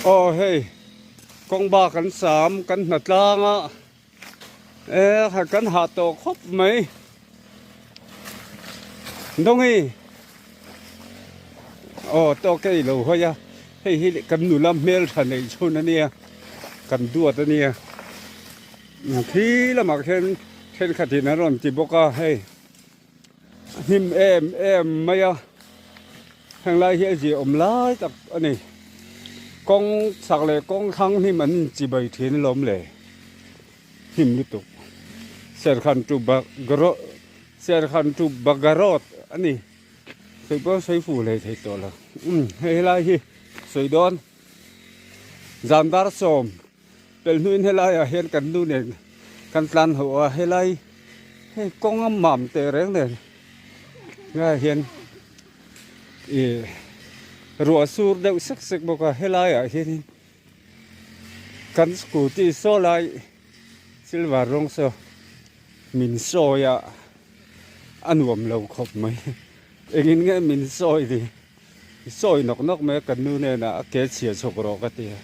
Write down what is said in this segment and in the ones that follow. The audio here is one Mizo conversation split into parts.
Aw hei kawng bak kan sam kan hna tlang a e kan hah tawh khawp mai Dawngi aw tawk e ilo hawi a hei hi kan nula hmel tha neih chhun a nia kan duat a nia khi lamah khian thenkhatin an rawn ti bawk a hei. A hnim em em mai a, heng lai hi a ziahawm lai tak a ni. Kawng chak leh kawng thlang hnim an inchi bai thin alawm le, hnim lutuk. Serkhan to Bagro Serkhan to Bagarot a ni. Sawi pawh sawi fuh hlei thei tawh lo. Umm hei helai hi sawi dawn zan dar sawm. Pelh hnuin helaiah hian kan nu nen kan tlan ho a, helai hei kawng a mam teh reng nen helaiah hian ih ruah sur deuh sek sek bawk a, helaiah hianin kan scooty saw lai silver rawng saw min sawi a, a nuam lo khawp mai engin nge min sawi ni. I sawi nawk nawk mai a, kan nu hnenah a ke chhia chhawk rawh ka ti a,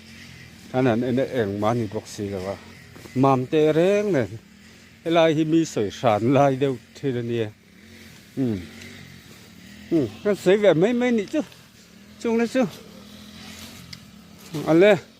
an han en a engmah a ni bawk si lo a, mam teh reng nen helai hi mi sawi hran lai deuh thin a nia, umm umm kan sawi ve mai mai nih chu chung na chu ale.